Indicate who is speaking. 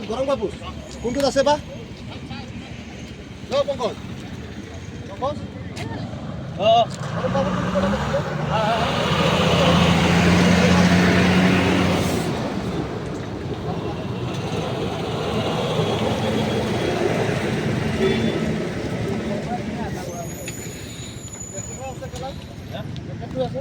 Speaker 1: গৰম কাপোৰ কোনটোত আছে বা? পংকজ, পংকজ, গৰম কাপোৰ কোনটোত আছে? আছে।